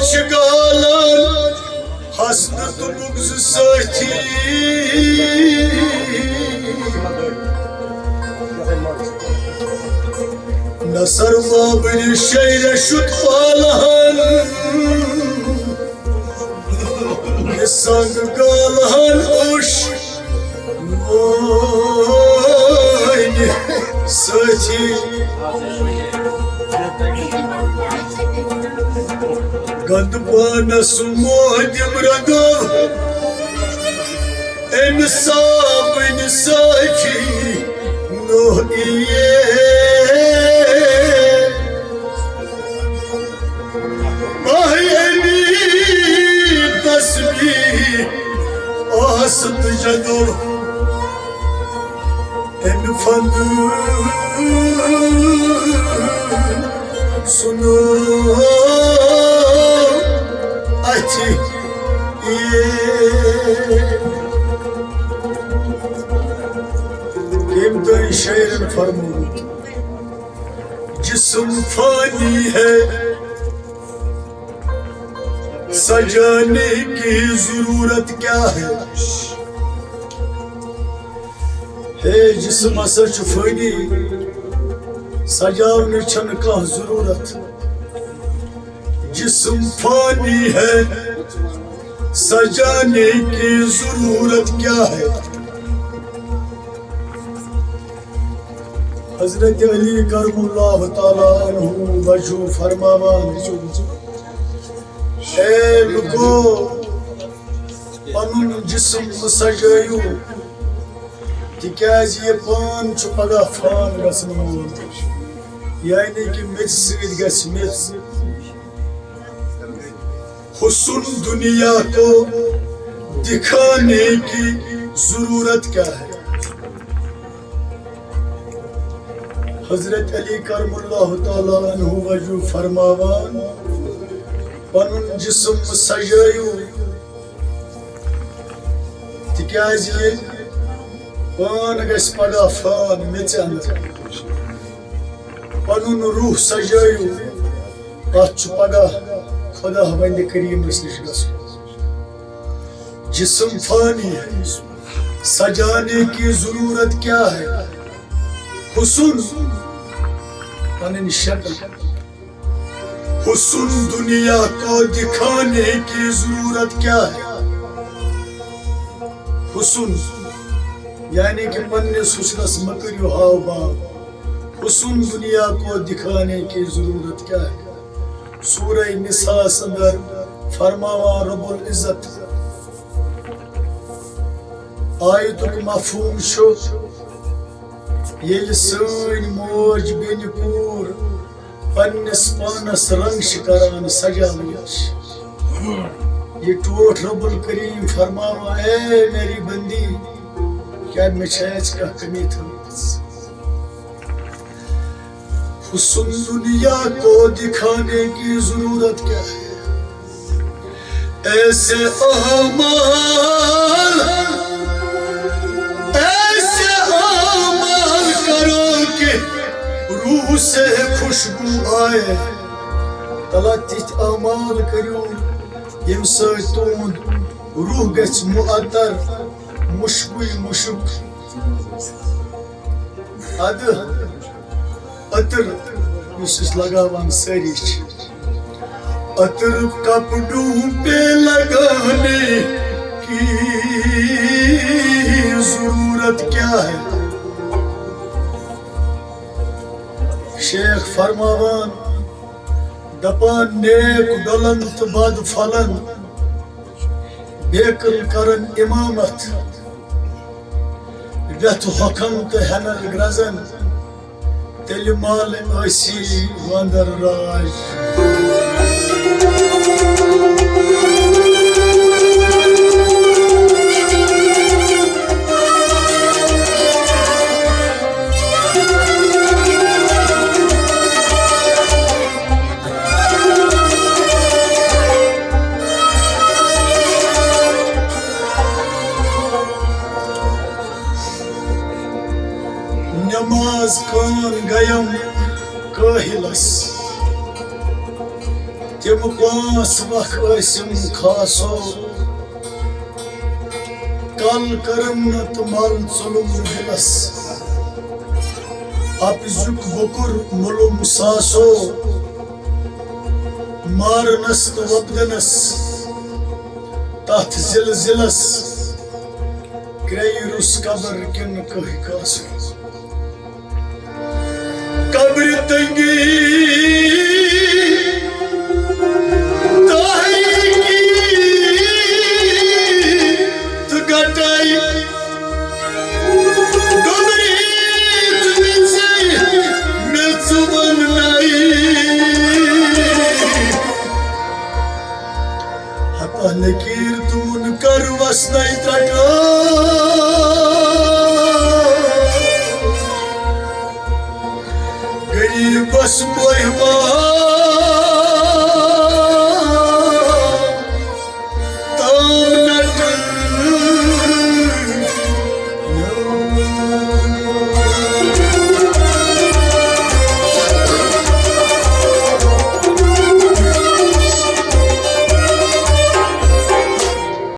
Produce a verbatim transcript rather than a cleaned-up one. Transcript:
چھِ گالان حسد تہٕ بغض سۭتی۔ نثر بابر شعرِ شُد پالہن، یہِ سنگ گالہن اوش وٲنۍ سۭتی۔ گند پانس موہدم رنگو، امہِ صابنہِ سۭتی نوہ یِیے۔ آہ امی تسبیح آس تہٕ جدو، امہِ فند سُنو اتھِ یِیے۔ کٔمۍ تام شٲعرن فرموومُت، جسم فانی ہے، سجانے کی ضرورت کیا ہے؟ ہے، جسم ہسا چھُ فانی، سجاونٕچ چھنہٕ کانٛہہ ضروٗرت۔ جسم فانی ہے، سجانے کی ضرورت کیا ہے؟ حضرت علی کرم اللہ تعالیٰ عنہ وجہ فرماوان، اے لوکو، پنُن جسم مہٕ سجٲیِو، تِکیازِ یہِ پان چھُ پگاہ فان گژھن وول، یعنی کہِ میٚژِ سۭتۍ گژھِ میٚژ۔ حسن دنیا کو دکھانے کی ضرورت کیا ہے؟ حضرت علی کرم اللہ تعالیٰ عنہ وجہ فرماوان، پنُن جسم سجٲیِو، تِکیازِ یہِ پان گژھِ پگاہ فان میٚژِ اندر۔ پنُن روح سجٲیِو، اتھ چھُ پگاہ خدا وند کریمس نِش گژھُن۔ جسم فانی ہے، سجانے کی ضرورت کیا ہے؟ حسن، پنٕنۍ شکل۔ حسن دنیا کو دکھانے کی ضرورت کیا ہے؟ حسن، یعنی کہ پننِس حسنس مہ کٔرِو ہاو باو۔ حسن دنیا کو دکھانے کی ضرورت کیا ہے؟ سورہ نساءس اندر فرماوان رب العزت، آیتُک مفہوم چھُ، ییٚلہِ سٲنۍ موج بیٚنہِ کوٗر پننِس پانس رنگ چھِ کران، سجاوان چھِ، یہِ ٹوٹھ رب الکریم فرماوان، اے میری بندی، کیا مےٚ چھا اَتہِ کانٛہہ کمی تھٲومٕژ؟ حسن دنیا کو دکھانے کی ضرورت کیا ہے؟ ایسے اعمال، ایسے اعمال کرو کہ روح سے خوشبو آئے۔ تلا تِتھۍ اعمال کٔرِو، ییٚمہِ سۭتۍ تُہُنٛد روح گژھِ معطر، مُشکُے مُشُک۔ ادٕ عطر یُس أسۍ لگاوان سٲری چھِ، عطر کپڑوں پہ لگانے کی ضرورت کیا ہے؟ شیخ فرماوان، دپان، نیک ڈۄلن تہٕ بد پھلن بیکل کرن امامت، ویتھ ہۄکھن تہٕ ہٮ۪نر گرٛزن، تیٚلہِ مالہٕ ٲسی وندر راج۔ نماز کان گیم کٲہِلس، تِم پانٛژھ وق ٲسِم خاصو، کل کٔرٕم نہٕ تہٕ مل ژوٚلُم نہٕ دِلس۔ اپزیُک بُکُر مُلُم ساسو، مارنس تہٕ وۄپدنس تتھ زلزلس، کرٛیہِ روٚس قبر کِنہٕ کٔہۍ کاسو۔ قبرِ تنگی تاریکی تہٕ گٹائی، گمری تہٕ مےٚ ژٕ وننائی۔ ہتا نکیر تہٕ منکر وسنائی ترٹا۔